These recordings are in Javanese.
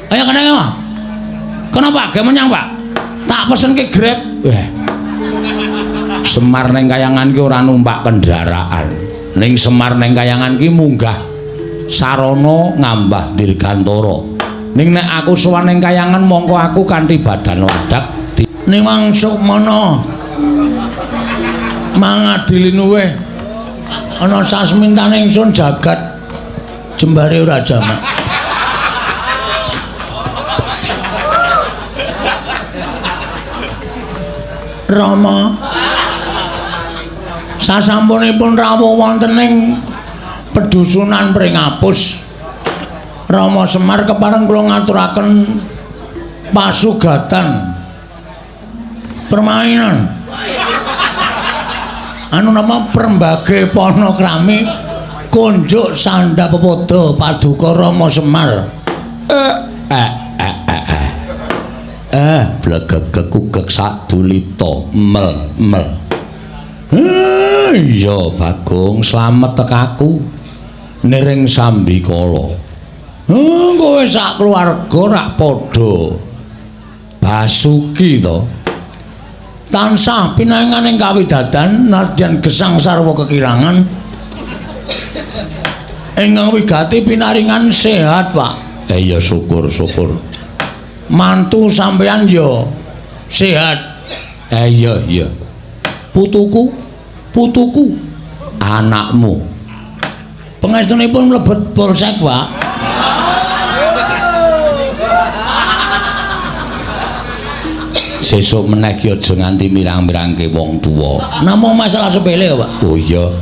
Ayo kene yo. Kenapa? Ge menyang, Pak. Tak pesenke Grab. Weh. Semar ning kayangan ki ora numpak kendaraan. Ning Semar ning kayangan ki munggah sarana ngambah dirgantara. Ning nek aku sowan ning kayangan mongko aku kanthi badan wadak. Ning wang sukmana mangadili luweh ana sasmintane ingsun jagat jembare ora jamak. Rama sasampunipun rawuh wonten ing pedusunan Pringapus, Rama Semar kepareng kula ngaturaken pasugatan permainan anu nama Perembage Panakrami kunjuk sandha pepoda paduka Rama Semar. Blegeg kugek sadulita mel mel. Iya Bagong, slamet tekaku niring sambikala. Kowe sak keluarga rak padha Basuki to. Tansah pinaringan ing kawidadan nadyan gesang sarwa kekirangan. Ingkang wigati pinaringan sehat, Pak. Iya syukur-syukur. Mantu sampeyan ya sehat. Iya iya. Putuku, putuku, anakmu. Pangestunipun mlebet polsek, Pak. Sesuk meneh ki aja nganti mirang-mirangke wong tuwa. Namung masalah sepele, Pak. Oh iya.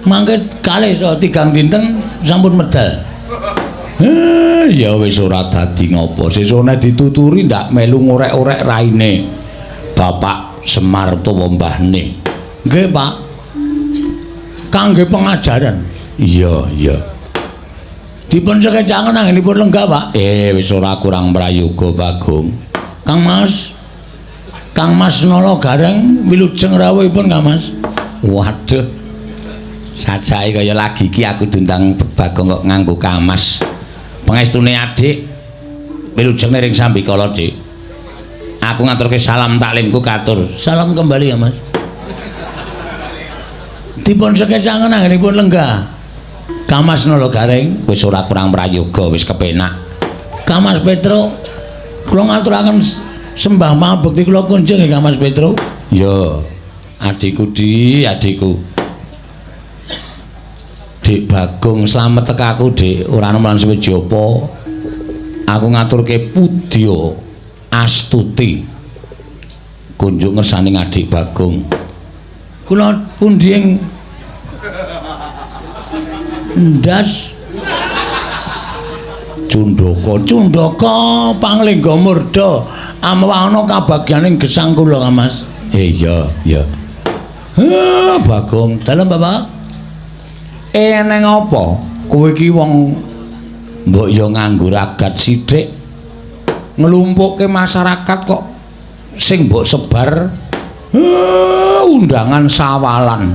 Mangke kalih tigang dinten sampun medal. Ya wis ora dadi ngopo. Sesuk nek dituturi ndak melu ngorek-orek raine Bapak Semar utawa mbahne. Nggih, Pak. Kangge pengajaran. Iya, iya. Dipun sekecangen anggenipun lenggah, Pak. Wis ora kurang prayoga, Bagong. Kang Mas. Kang Mas Nala Gareng wilujeng rawuhipun, Kang Mas. Waduh. Sajake kaya lagi iki aku diundang Bagong kok nganggo kamas. Pangestune adik wilujeng ring sambikala, Dik. Aku ngaturke salam taklimku katur. Salam kembali ya, Mas. Dipun sekecangen anggenipun lenggah. Kamas Nala Gareng wis ora kurang prayoga, wis kepenak. Kang Mas Petro, kula ngaturaken sembah pangabekti kula kunjung nggih Kang Mas Petro. Ya, adikku Di, adikku. Dik Bagong slamet tekaku, Dik. Ora ana lan suwe japa. Aku ngaturke pudya astuti. Kunjung ngersane adik Bagong. Kula pundi ing ndas Cundaka, Cundaka panglingga murda amwana kabagyaning gesang kula, Kang Mas. Iya, iya. Bagong, dalem Bapak. Neng apa? Kowe iki wong mbok ya nganggo ragat sithik nglumpukke masyarakat kok sing mbok sebar undangan sawalan.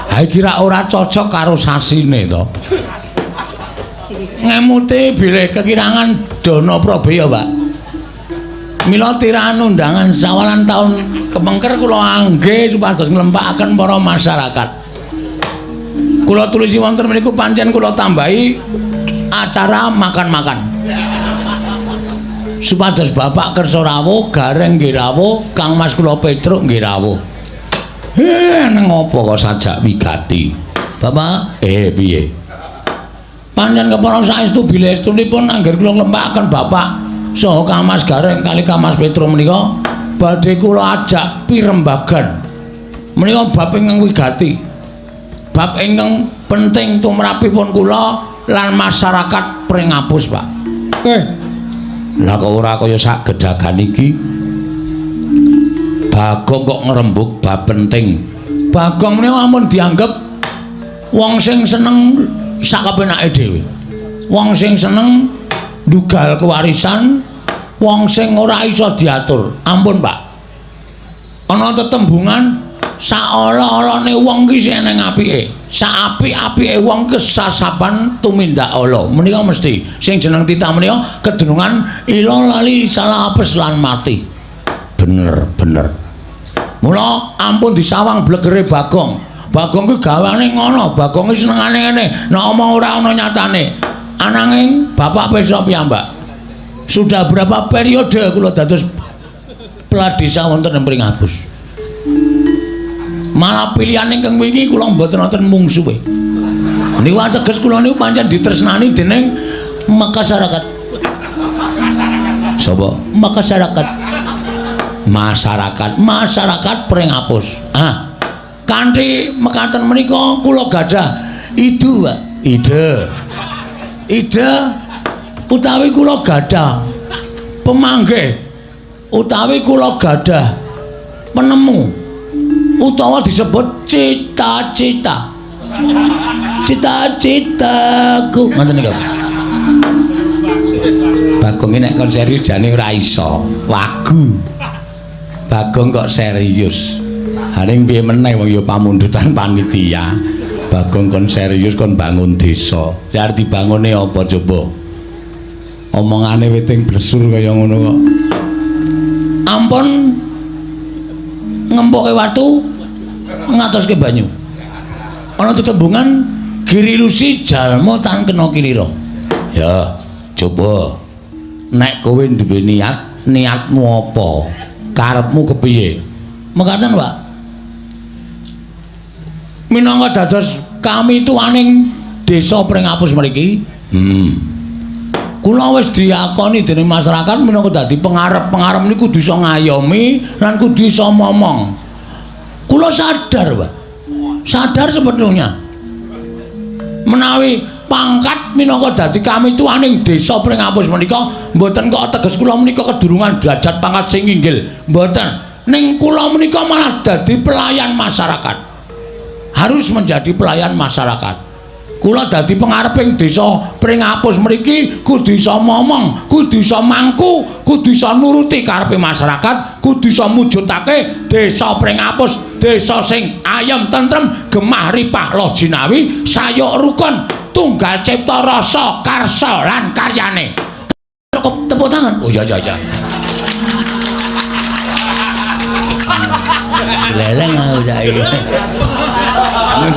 Ha iki rak ora cocok karo sasine to. Ngemute bilih kekirangan dana prabeya, Pak. Mila tirahan undangan sawalan taun kepengker kula angge supados nglempakaken para masyarakat. Kula tulisi wonten mriku pancen kula tambahi acara makan-makan. Supados Bapak kersa rawuh, Gareng nggih rawuh, Kang Mas kula Petruk nggih rawuh. Nang apa kok sajak wigati? Bapak, piye? Pancen kepara saestu bilih estunipun angger kula nglempakaken Bapak saha Kang Mas Gareng kali Kang Mas Petruk menika badhe kula ajak pirembagan. Menika bab ingkang wigati. Bab ingkang penting tumrapipun kula lan masyarakat Pringapus, Pak. Lah kok ora kaya sak gedagan iki. Bagong kok ngrembug bab penting. Bagong menika ampun dianggep wong sing seneng sak kepenake dhewe. Wong sing seneng ndugal kewarisan, wong sing ora iso diatur. Ampun, Pak. Ana tetembungan Saala-alane wong ki sing nang apike. Saapik-apike wong kesasaban tumindak ala. Menika mesti sing jeneng titah menika kedunungan ila lali salah apes lan mati. Bener, bener. Mula ampun disawang blegere Bagong. Bagong kuwi gawane ngono, Bagong ki senengane ngene, nek omong ora ana nyatane. Ananging bapak pirsa piyambak. Sudah berapa periode kula dados kepala desa wonten ing Pringapus. Malah pilihan ingkang wingi kula mboten wonten mungsuhe. Niku ateges kula niku pancen ditresnani dening masyarakat. Sapa? Masyarakat. Masyarakat, masyarakat Pringapus. Ah. Kanthi mekaten menika kula gadah ide, Pak. Ide. Ide utawi kula gadah pemanggih utawi kula gadah penemu utawa disebut cita-cita. Cita-citaku ngoten niku. Bagong iki nek kon serius jane ora iso. Wagu. Bagong kok serius. Haring piye meneh wong ya pamundutan panitia. Bagong kon serius kon bangun desa. Ya arep dibangune apa coba? Omongane witing blesur kaya ngono kok. Ampun ngempoke watu ngatoske banyu. Ana tetembungan girilusi jalma tan kena kilira. Ya, coba. Nek kowe duwe niat, niatmu apa? Karepmu kepiye? Mekaten, Pak. Minangka dados kami tuaning desa Pringapus mriki. Kula wis diakoni dening masyarakat minangka dadi pengarep-pengarep niku kudu iso ngayomi lan kudu iso momong. Kula sadar, Pak. Sadar sepenuhnya. Menawi pangkat minangka dadi kami tuaning desa Pringapus menika mboten kok teges kula menika kedurungan derajat pangkat sing inggil. Mboten. Ning kula menika malah dadi pelayan masyarakat. Harus menjadi pelayan masyarakat. Kula dadi pengareping desa Pringapus mriki kudu iso momong, kudu iso mangku, kudu iso nuruti karepe masyarakat, kudu iso mujudake desa Pringapus, desa sing ayem tentrem, gemah ripah loh jinawi, sayuk rukun, tunggal cipta rasa karsa lan karyane. Tepuk tangan. Oh iya iya iya. Leleng aku saiki.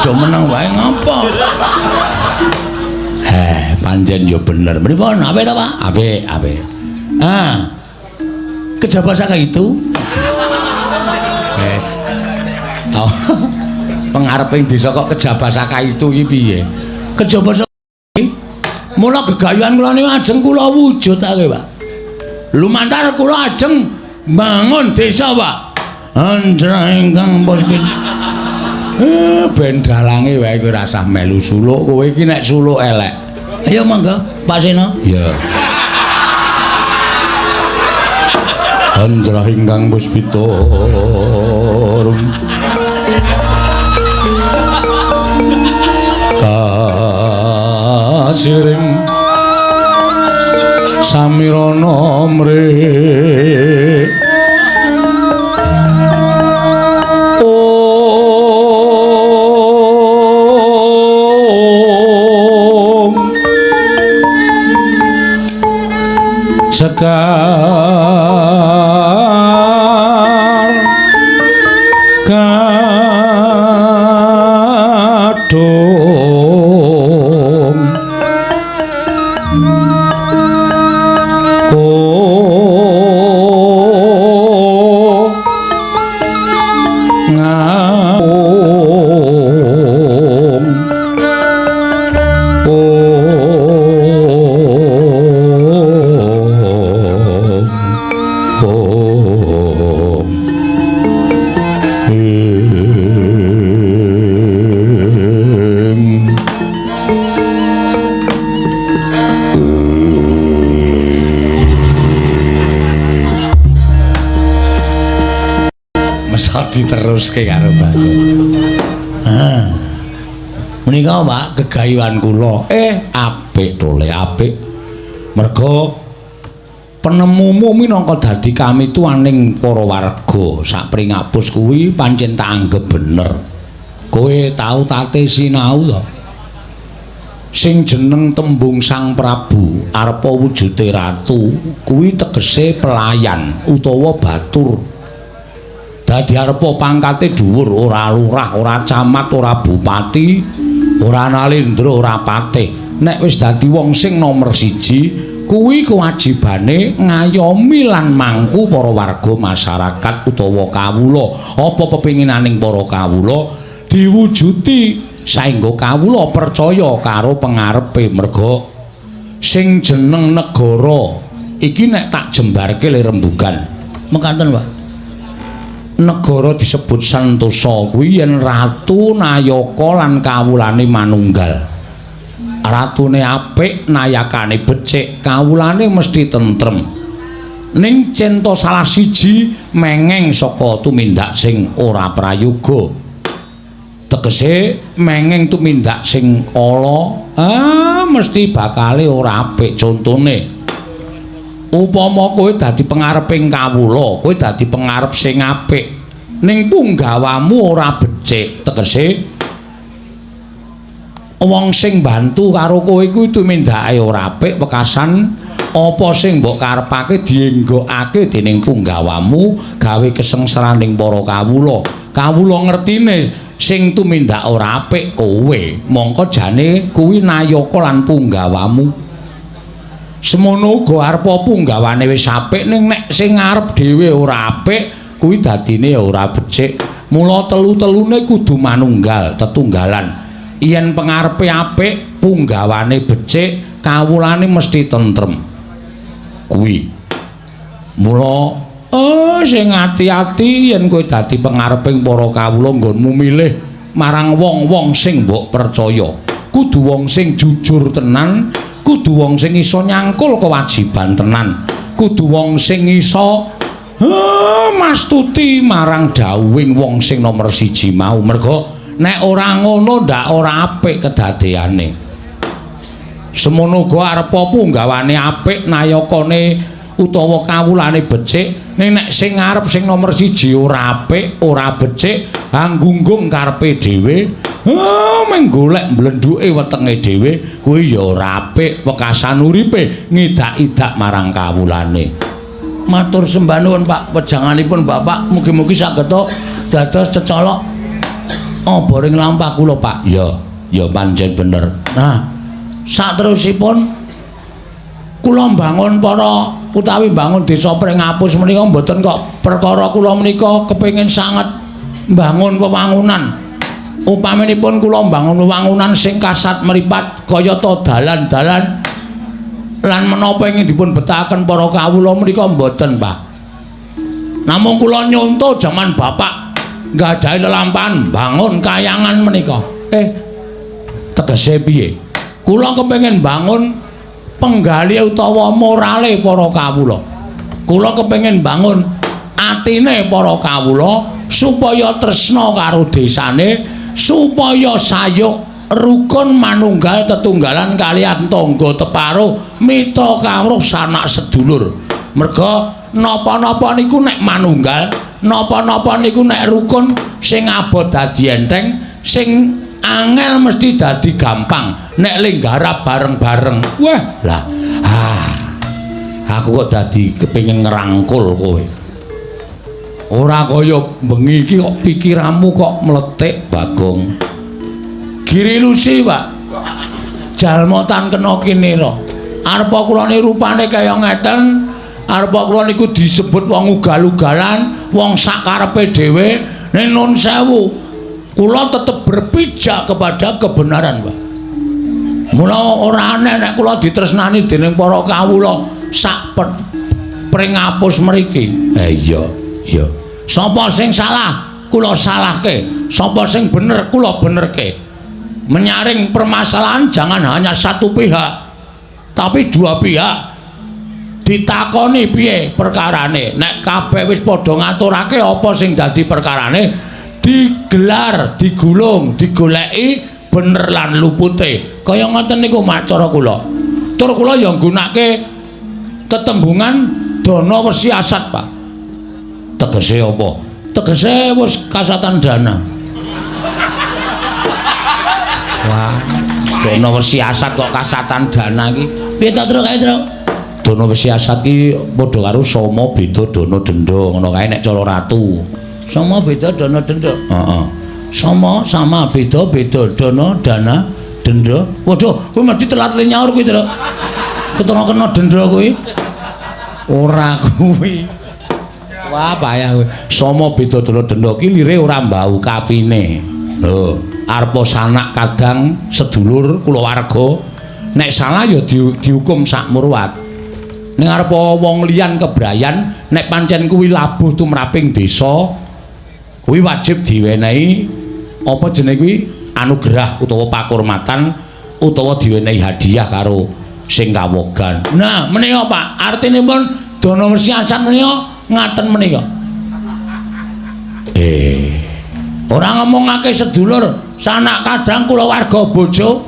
Do meneng wae ngopo? Heh, pancen ya bener. Pripun? Apik to, Pak? Apik, apik. Ah. Kejaba saka itu. Wes. Oh. Pengareping desa kok kejaba saka itu iki piye? Kejaba saka iki. Mula gegayuhan kula niku ajeng kula wujudake, Pak. Lumantar kula ajeng bangun desa, Pak. Anjra ingkang puspit. Ben dalange wae kowe ora usah melu suluk, kowe iki nek suluk elek. Ayo monggo, Pak Seno. Iya. Anjra ingkang puspita kasiring samirana mrih. Sekar kadung ko ngaung diteruske karo Bagong. Ah. Menika Pak gegayuhan kula. Apik tole apik. Mergo Penemumu minangka dadi kamituwaning para warga sak Pringapus kuwi pancen tak anggep bener. Kowe tau tate sinau to? Sing jeneng tembung Sang Prabu arepa wujude ratu kuwi tegese pelayan utawa batur. Dadi arepa pangkate dhuwur, ora lurah, ora camat, ora bupati, ora nalendra, ora patih. Nek wis dadi wong sing nomer siji kuwi kewajibane ngayomi lan mangku para warga masyarakat utawa kawula. Apa pepinginaning para kawula diwujuti saengga kawula percaya karo pengarepe. Merga sing jeneng negara iki nek tak jembarke le rembugan mekaten, Pak. Negara disebut sentosa kuwi yen ratu nayaka lan kawulane manunggal. Ratune apik, nayakane becik, kawulane mesti tentrem. Ning cento salah siji mengeng saka tumindak sing ora prayoga, tegese mengeng tumindak sing ala, mesti bakale ora apik. Contone upama kowe dadi pengareping kawula, kowe dadi pengarep sing apik, ning punggawamu ora becik, tegese wong sing bantu karo kowe kuwi tumindake ora apik, wekasan apa sing mbok karepake dienggokake dening punggawamu gawe kesengsaraning para kawula. Kawula ngertine sing tumindak ora apik kowe, mongko jane kuwi nayaka lan punggawamu. Semono uga arepa punggawane wis apik, ning nek sing ngarep dhewe ora apik kuwi dadine ora becik. Mula telu-telune kudu manunggal tetunggalan. Yen pengarepe apik, punggawane becik, kawulane mesti tentrem. Kuwi. Mula sing ati-ati yen kowe dadi pengareping para kawula nggonmu milih marang wong-wong sing mbok percaya. Kudu wong sing jujur tenan, kudu wong sing iso nyangkul kewajiban tenan, kudu wong sing iso mastuti marang dawuhing wong sing nomer siji mau. Merga nek ora ngono ndak ora apik kedadeane. Semono uga arepa punggawane apik, nayakane utawa kawulane becik, ning nek sing ngarep sing nomer siji ora apik, ora becik, anggunggung karepe dhewe, mung golek mblendhuke wetenge dhewe, kuwi ya ora apik, wekasan uripe ngidak-idak marang kawulane. Matur sembah nuwun, Pak, wejanganipun Bapak mugi-mugi saged dados cecolok oboring lampah kula, Pak. Ya, ya pancen bener. Nah, saterusipun kula mbangun para utawi mbangun desa Pringapus menika mboten kok perkara kula menika kepengin sanget mbangun wewangunan. Upaminipun kula mbangun wewangunan sing kasat mripat kayata dalan-dalan lan menapa ingin dipun betahaken para kawula menika mboten, Pak. Namung kula nyonto jaman Bapak nggadahi lelampahan bangun kayangan menika. Tegese piye? Kula kepengin bangun penggalih utawa morale para kawula. Kula kepengin bangun atine para kawula supaya tresna karo desane, supaya sayuk rukun manunggal tetunggalan kaliyan tangga teparo, mitra kawruh sanak sedulur. Merga napa-napa niku nek manunggal, napa-napa niku nek rukun, sing abot dadi enteng, sing angel mesti dadi gampang nek lenggarap bareng-bareng. Wah, lah, aku kok dadi kepengin ngerangkul kowe. Ora kaya bengi iki kok pikiranmu kok mletik, Bagong. Giri Lusi, Pak. Jalma tan kena kinira. Arepa kula ni rupane kaya ngeten, arepa kula niku disebut wong ugal-ugalan, wong sakarepe dhewe. Ning nun sewu, kula tetep berpijak kepada kebenaran, Pak. Mula ora aneh nek kula ditresnani dening para kawula sak Pringapus mriki. Iya, iya. Sapa sing salah, kula salahke. Sapa sing bener, kula benerke. Menyaring permasalahan jangan hanya satu pihak, tapi dua pihak. Ditakoni piye perkarane. Nek kabeh wis padha ngaturake apa sing dadi perkarane, digelar, digulung, digoleki bener lan lupute. Kaya ngoten niku macara kula. Tur kula ya nggunake Tetembungan dana wesi asat, Pak. Tegese apa? Tegese wis kasatan dana. Wah, dana wesi asat kok kasatan dana iki. Piye to, Truk? Kae, Truk? Dana wesi asat ki padha karo sama beda dana denda ngono kae nek cara ratu. Sama beda dana denda. Heeh. Sama sama beda beda dana dana denda. Waduh, kuwi mesti telat le nyaur kuwi, Truk. Ketara kena denda kuwi. Ora kuwi. Wah, payah kuwi. Sama beda dana denda ki lire ora mbau kapine. Lho, arepa sanak kadang sedulur kulawarga nek salah ya dihukum sak murwat. Ning arepa wong liyan kebrayan nek pancen kuwi labuh tumraping desa kuwi wajib diwenehi apa jenenge kuwi anugerah utawa pakurmatan utawa diwenehi hadiah karo sing kawogan. Nah, menika Pak, artinipun dana wesi asat menika ngaten menika. Ora ngomongake sedulur, sanak kadang kulawarga bojo.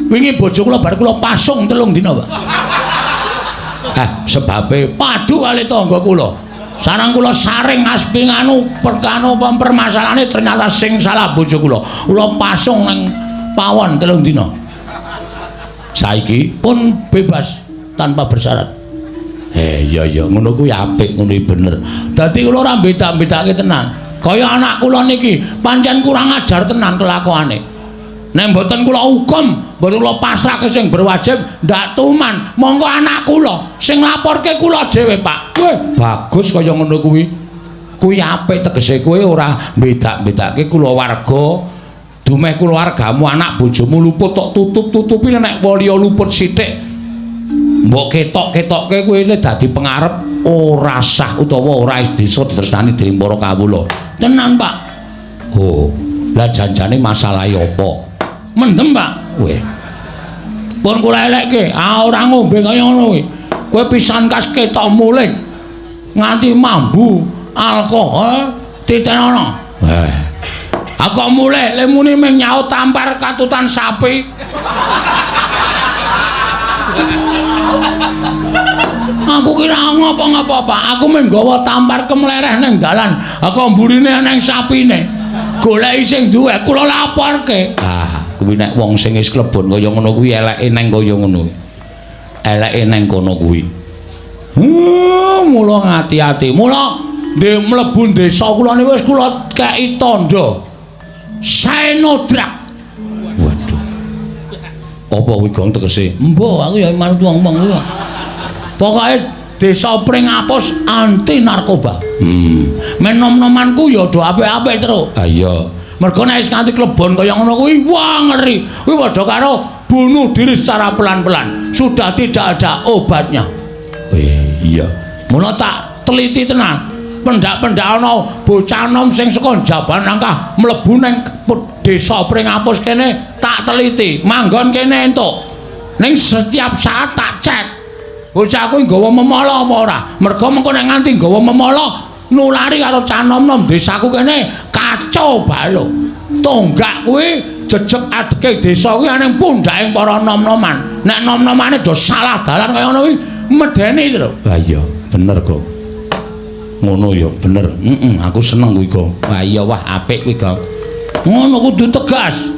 Wingi bojo kula bar kula pasung 3 dina, Pak. Sebabe padu kali tangga kula. Sareng kula saring aspi nganu perkano permasalahane ternyata sing salah bojo kula. Kula pasung nang pawon 3 dina. Saiki pun bebas tanpa bersyarat. Iya iya ngono kuwi apik, ngono kuwi bener. Dadi kula ora beda-bedake tenan. Kaya anak kula niki pancen kurang ajar tenan kelakuane. Nek mboten kula hukum, mboten kula pasrahke sing berwajib, ndak tuman. Monggo anak kula sing laporke kula dhewe, Pak. Weh, bagus kaya ngono kuwi. Kuwi apik tegese kowe ora beda-bedake kulawarga. Dumeh kulawargamu anak bojomu luput tok tutup-tutupi nek liya luput sithik. Mbok ketok-ketokke kowe dadi pengarep ora sah utawa ora bisa ditresnani dening para kawula. Tenan, Pak. Oh, lah janjane masalahe apa? Mendem, Pak. Weh. Pun kula elekke, ah ora ngombe kaya ngono kuwi. Kowe pisan kas ketok mulih nganti mambu alkohol titenono. Weh. Aku mulih le muni mung nyaut tampar katutan sapi. Aku kira ngapa-ngapa, Pak. Aku mung nggawa tampar kemlereh ning dalan. Aku mburine nang sapine. Goleki sing duwe, kula laporke. Ah, kuwi nek wong sing wis klebon kaya ngono kuwi eleke nang kaya ngono. Eleke nang kono kuwi. Mula ngati-ati. Mula ndek mlebu desa kula niku wis kula kei tandha. Saenodrak. Waduh. Apa kuwi gong tegese? Mbah, aku ya manut wong-wong kuwi. Pokoke desa Pringapus anti narkoba. Men nom-nomanku ya do apik-apik terus. Ha iya. Mergo nek wis nganti klebon kaya ngono kuwi, wah ngeri. Kuwi padha karo bunuh diri secara pelan-pelan. Sudah tidak ada obatnya. Iya. Mula tak teliti tenan. Pendak-pendak ana bocah nom sing saka Jaban Langkah mlebu ning desa Pringapus kene tak teliti. Manggon kene entuk. Ning setiap saat tak cek. Bocah kuwi nggawa memala apa ora? Mergo mengko nek nganti nggawa memala nulari karo cah nom-nom desaku kene kacau balo. Tonggak kuwi jejeg adeke desa kuwi ning pundhaking para nom-noman. Nek nom-nomane do salah dalan kaya ngono kuwi medeni lho. Ha iya, bener kok. Ngono ya bener. Heeh, aku seneng kuwi kok. Wah iya wah apik kuwi kok. Ngono kudu tegas.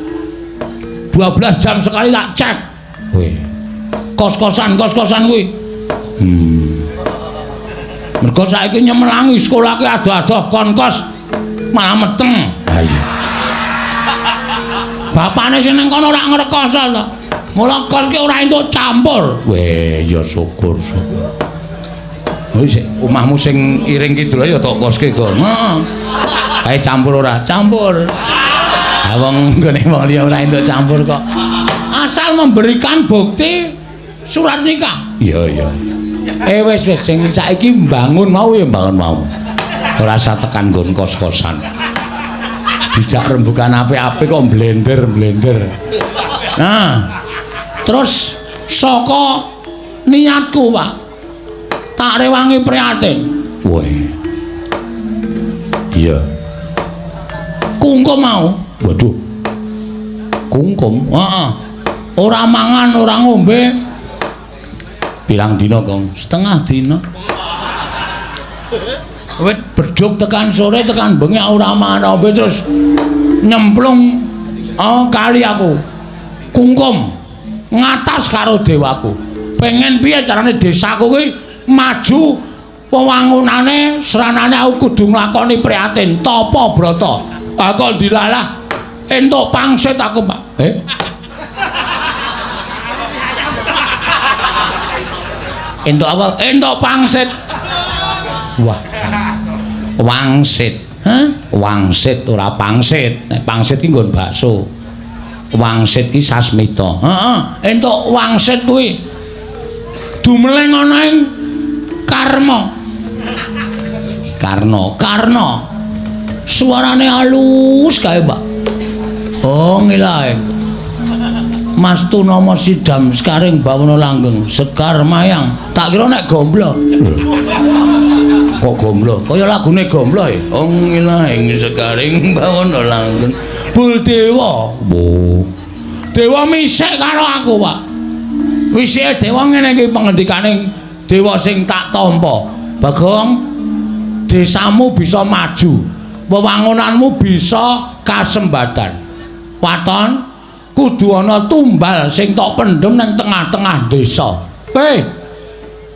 12 jam sekali tak cek. Weh. Kos-kosan, kos-kosan kuwi. Mergo saiki nyemelangi sekolah ki adoh-adoh kon kos malah meteng. Ha iya. Bapane sing nang kono ora ngrekoso to. Mula kos ki ora entuk campur. Weh, ya syukur, syukur. Wis omahmu sing iring kidul ya tok koske kok. Heeh. Kae campur ora? Campur. Ha wong nggone wong liya ora entuk campur kok. Asal memberikan bukti surat nikah. Iya, iya. Wis wis sing saiki mbangun mau ya mbangun mau. Ora usah tekan nggon kos-kosan. Dijak rembukan apik-apik kok blender-blender. Nah, terus saka niatku, Pak. Tak rewangi prihatin. Woi. Iya. Kungkum mau. Waduh. Kungkum? Heeh. Ora mangan, ora ngombe. Pirang dina, Kong? Setengah dina. Wit bedhug tekan sore tekan bengi ora mangan apa terus nyemplung kali aku. Kungkum ngatas karo dewaku. Pengen piye carane desaku kuwi maju wewangunane sranane aku kudu nglakoni prihatin tapa brata. Ah kok dilalah entuk pangsit aku, Pak. Entuk apa? Entuk pangsit. Wah. Wangsit. Hah? Wangsit ora pangsit. Nek pangsit ki nggon bakso. Wangsit ki sasmita. Heeh, entuk wangsit kuwi. Dumeleng ana ing karma. Karna, Karna. Suarane halus kae, Pak. Oh, ngilae. Mas Tunama Sidam sekaring bawana langgeng sekar mayang. Tak kira nek gomblo. Kok gomblo? Kaya lagune gomblo e. Oh, ngilae sekaring bawana langgeng. Bul dewa. Wo. Dewa misik karo aku, Pak. Wisike dewa ngene iki pengendikane dewa sing tak tampa. Bagong, desamu bisa maju, wewangunanmu bisa kasembatan. Waton kudu ana tumbal sing tok pendhem nang tengah-tengah desa.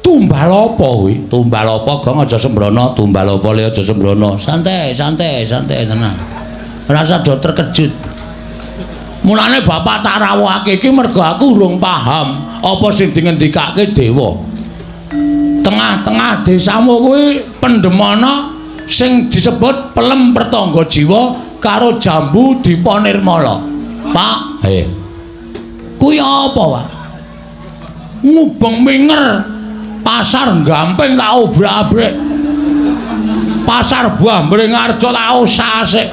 Tumbal apa kuwi? Tumbal apa, Gong? Aja sembrono. Tumbal apa le aja sembrono. Santai, santai, santai tenang. Rasa do terkejut. Mulane bapak tak rawuhake iki mergo aku urung paham apa sing dingendikake dewa. Tengah-tengah desamu kuwi pendhemana sing disebut pelem pertangga jiwa karo jambu dipa nirmala. Pak, kuwi apa, Pak? Ngubeng minger pasar Gamping tak obrak-abrik. Pasar buah Mringarjo tak osasik.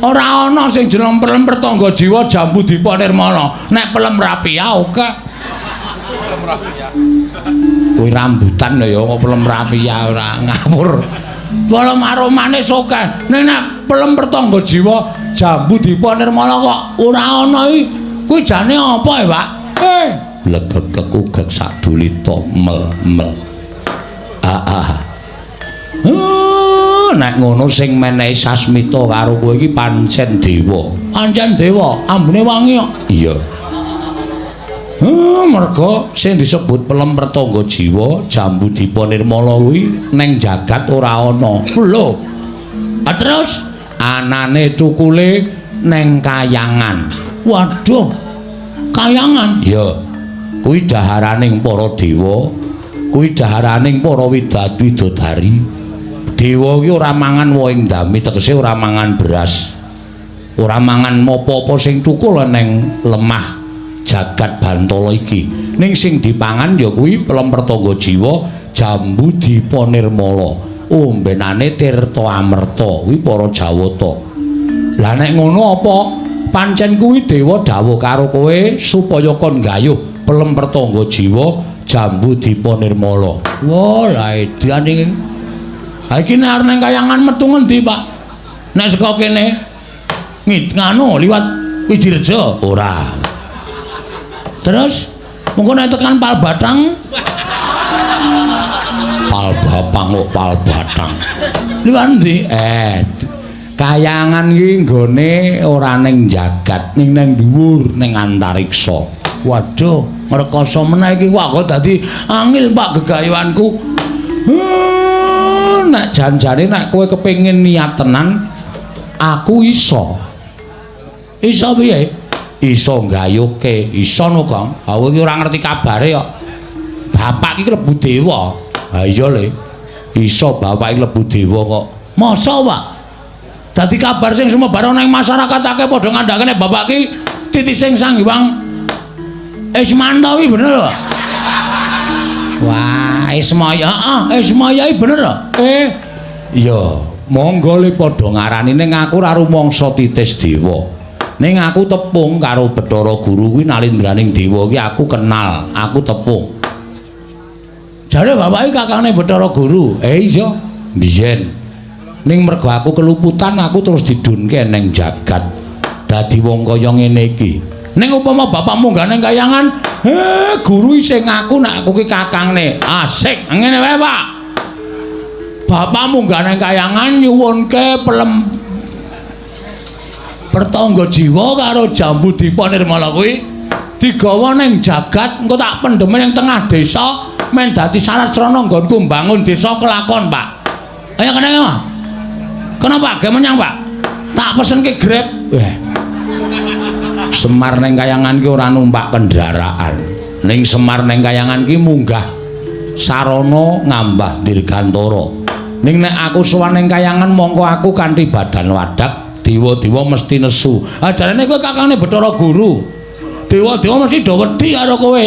Ora ana sing jeneng pelem pertangga jiwa jambu dipa nirmala. Nek pelem rapia oke. Pelem rapia. Kuwi rambutan lho ya, kok pelem rapia ora ngawur. Pelem aromane oke. Ning nek pelem pertangga jiwa jambu dipa nirmala kok ora ana iki. Kuwi jane apa ya, Pak? Blegegek ugek sadulita mel mel. Nek ngono sing menehi sasmita karo kowe iki pancen dewa. Pancen dewa, ambune wangi kok. Iya. Merga sing disebut pelem pertangga jiwa jambu dipa nirmala kuwi neng jagat ora ana. Lho. Terus anane cukule neng kayangan. Waduh. Kayangan? Iya. Kuwi daharaning para dewa, kuwi daharaning para widodari. Dewa ki ora mangan wohing dami, tegese ora mangan beras. Ora mangan apa-apa sing cukul neng lemah jagat Bantala iki. Ning sing dipangan ya kuwi pelem pertangga jiwa jambu dipa nirmala. Ombenane tirta amerta kuwi para Jawata. Lah nek ngono apa pancen kuwi dewa dawuh karo kowe supaya kon gayuh pelem pertangga jiwa jambu dipa nirmala. Wah, lah edan iki. Ha iki nek arep nang kayangan metu ngendi, Pak? Nek saka kene nganu liwat Wijirejo ora. Terus mengko nek tekan Palbatang, Palbapang kok Palbatang. Liwat endi? Kayangan iki nggone ora ning jagat, ning nang dhuwur ning antariksa. Waduh, ngrekoso meneh iki. Wah, kok dadi angil, Pak, gegayuhanku. Nek janjane nek kowe kepengin niat tenan, aku iso. Iso piye? Iso nggayuhke, iso no, Kang. Aku iki ora ngerti kabare kok. Bapak iki klebu dewa. Ha iya le. Iso bapak iki klebu dewa kok. Masa, Pak? Dadi kabar sing sumebar ana ing masyarakat akeh padha ngandhake nek bapak iki titising Sang Hyang Ismanta kuwi bener lho. Wah, Ismaya, heeh, Ismaya iki bener lho. Iya, monggo le padha ngarani ning aku ora rumangsa titis dewa. Ning aku tepung karo Bathara Guru kuwi nalindraning dewa iki aku kenal, aku tepung. Jare bapak iki kakangne Bathara Guru. Iya, biyen. Ning mergo aku keluputan aku terus didunke ning jagat. Dadi wong kaya ngene iki. Ning upama bapak munggah ning kayangan, guru isih ngaku nek aku ki kakangne. Asik, ngene wae, Pak. Bapak munggah ning kayangan nyuwunke pelem pertangga jiwa karo jambu dipa nirmala kuwi digawa ning jagat, engko tak pendheme ning tengah desa men dadi syarat srana nggonku mbangun desa kelakon, Pak. Ayo kene, Pak. Kenapa? Ge menyang, Pak. Tak pesenke Grab. Weh. Semar ning kayangan ki ora numpak kendaraan. Ning Semar ning kayangan ki munggah sarana ngambah dirgantara. Ning nek aku sowan ning kayangan mongko aku kanthi badan wadak, dewa-dewa mesti nesu. Ah jarene kowe kakangne Bathara Guru. Dewa-dewa mesti do wedi karo kowe.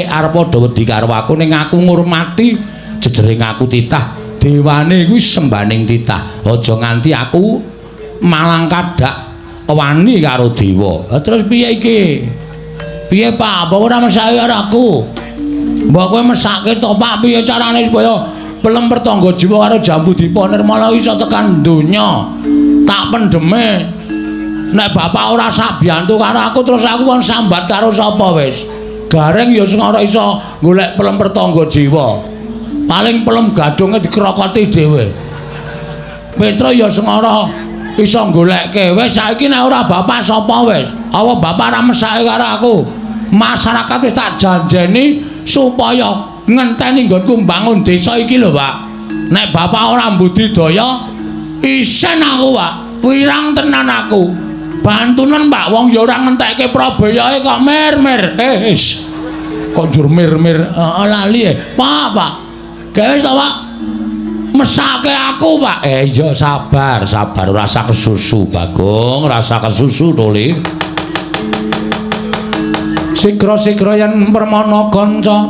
Arep padha wedi karo aku ning aku ngurmati jejering aku titah. Dewane kuwi sembaning titah. Aja nganti aku malang kadak wani karo dewa. Lah terus piye iki? Piye, Pak? Apa ora mesake karo aku? Mbok kowe mesake to, Pak, piye carane supaya pelem pertangga jiwa karo jambu dipa nirmala iso tekan donya? Tak pendheme. Nek bapak ora sabiyantu karo aku terus aku kon sambat karo sapa wis? Gareng ya sing ora iso golek pelem pertangga jiwa. Paling pelem gadunge dikrokoti dhewe. Petro ya sing ora iso goleke. Wis saiki nek ora bapak sapa wis? Apa bapak ora mesake karo aku? Masyarakat wis tak janjeni supaya ngenteni nggonku mbangun desa iki lho, Pak. Nek bapak ora mbudidaya isen aku, Pak. Wirang tenan aku. Bantunen, Pak, wong ya ora ngentekke prabayae kok mir-mir. Wis. Kok njur mir-mir? Heeh, lali e. Pak, Pak. Gawe wis to, Pak. Mesake aku, Pak. Iya sabar, sabar ora usah kesusu, Bagong, ora usah kesusu to, Li. Sigra-sigra yen permana kanca